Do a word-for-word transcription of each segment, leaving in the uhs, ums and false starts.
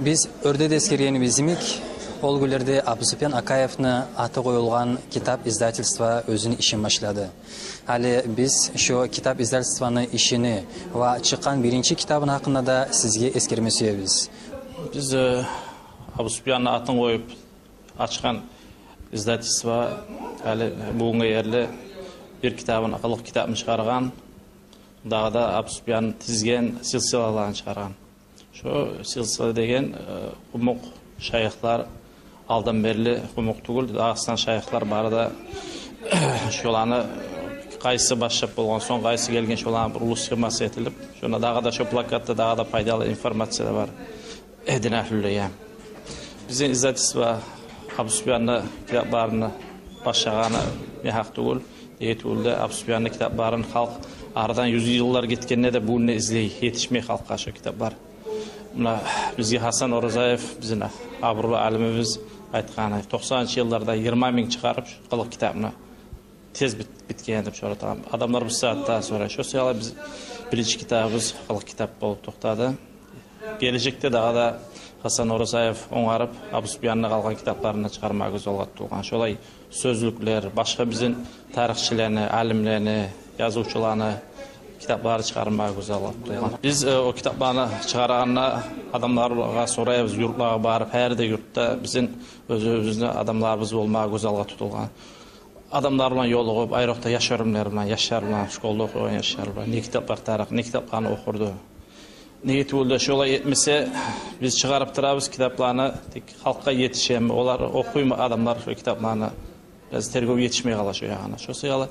Биз оьрде де эсгергенибиз йимик, ол гюнлерде Абусупиян Акаевни аты къоюлгъан китап издательство оьзюню ишин башлады. Гьали биз шо китап издательствону ишини ва чыкъгъан биринчи китабыны гьакъында да сизге эсгерме сюебиз. Биз, э, Абусупиянны атын къоюп ачгъан издательство гьали бугюнге ерли бир китабын, къылыкъ китабын чыгъаргъан, дагъы да Абусупиянны тизген силсилаларын чыгъаргъан. Шо силсила деген, э, къумукъ шайыхлар, алдан берли къумукъ тюгюл, Дагъыстан шайыхлар бары да, шоланы къайсы башлап болгъан сонг, къайсы гелген, шоланы бир уллу схемасы этилип, шонда дагъы да шо плакатда дагъы да пайдалы информация да бар. Э, дин агьлюлеге. Бизин издательство Абусупиянны китапларын башлагъаны негьакъ тюгюл. Неге тюгюл де, Абусупиянны китапларын халкъ, арадан юз йыллар гетгенде де, бугюн де излей, етишмей халкъгъа шо китаплар. Муна бизге Гьасан Оразаев, бизин абурлу алимибиз айтгъаны, токъсанынчы йылларда йигирма минг чыгъарып, шо къылыкъ китапны тез бит-, битген деп сорап тургъан. Адамлар бу сагьатда сорай. Шо саялы биз биринчи китабыбыз къылыкъ китап болуп токътады. Гележекде дагъы да Гьасан Оразаев онгарып, Абусупиянны къалгъан китапларын да чыгъармагъа гёз алгъа тутулгъан. Шолай сёзлюклер, башгъа бизин тарихчилени, алимлени, язывчуланы китаплары чыгъармагъа гёз алгъа тутулгъан. Биз, э, о китапланы чыгъаргъанда адамлагъа сорайбыз, юртлагъа барып, гьар да юртда бизин оьзюбюзню адамларыбыз болмагъа гёз алгъа тутулгъан. Адамлар булан ёлугъуп, айрокъда яш оьрюмлер булан, яшлар булан, школда охуйгъан яшлар булан, не китаплар тарыкъ, не китапланы охурду. Неге тюгюл де, шолай этмесе, биз чыгъарып турабыз китапланы, тек халкъгъа етишеми, олар охуйму адамлар шо китапланы, бираз тергев етишмей къала шо ягъына. Шо саялы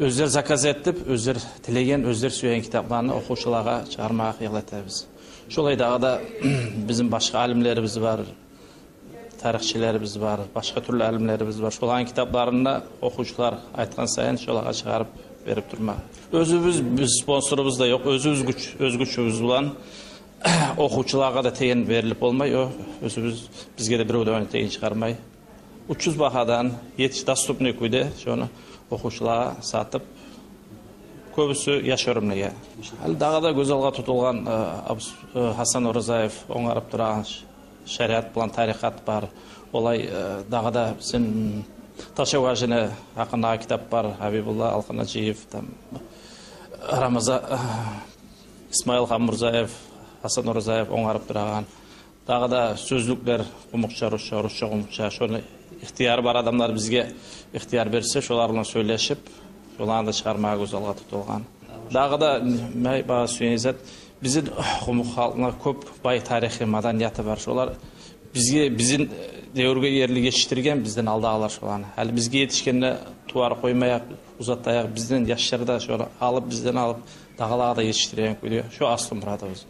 оьзлер заказ этип, оьзлер тилеген, оьзлер сюеген китапланы охувчулагъа чыгъармагъа хыял этебиз. Шолай дагъы да бизин башгъа алимлерибиз бар, тарихчилерибиз бар, башгъа тюрлю алимлерибиз бар. Шоланы китапларын да охувчулар айтгъан сайын шолагъа чыгъарып берип турма. Оьзюбюз, биз спонсорубуз да ёкъ, оьзюбюз гюч, оьз гючюбюз булан охувчулагъа да тегин берилип болмай, о, оьзюбюз, бизге де бирев де ону тегин чыгъармай. Учуз багьадан, етиш-, доступный кюйде шону охувчулагъа сатып, кёбюсю яш оьрюмлеге. Гьали дагъы да гёз алгъа тутулгъан, э, Абус-, э, Гьасан Оразаев онгарып турагъан ш-, шариат булан тарикъат бар. Олай, э, дагъы да бизин Ташаважини гьакъындагъы китап бар. Гьабибулла Алханаджиев, там, Рамаза-, э, Исмаил Хамурзаев, Гьасан Оразаев онгарып турагъан. Дагъы да сёзлюклер, къумукъча, русча, русча, къумукъча. Шону ихтияры бар адамлар бизге ихтияр берсе, шолар булан сёйлешип, шоланы да чыгъармагъа гёз алгъа тутулгъан. Дагъы да мен айтмагъа сюеген зат, бизин къумукъ халкъны кёп бай тарихи, маданияты бар. Шолар бизге, бизин девюрге ерли етишдирген бизден алдагъылар шоланы. Гьали бизге етишгенде тувар къоймайыкъ, узатайыкъ, бизден яшлар да шону алып, бизден алып, дагъылагъа да етишдиреген кюйде. Шо аслу мурадыбыз.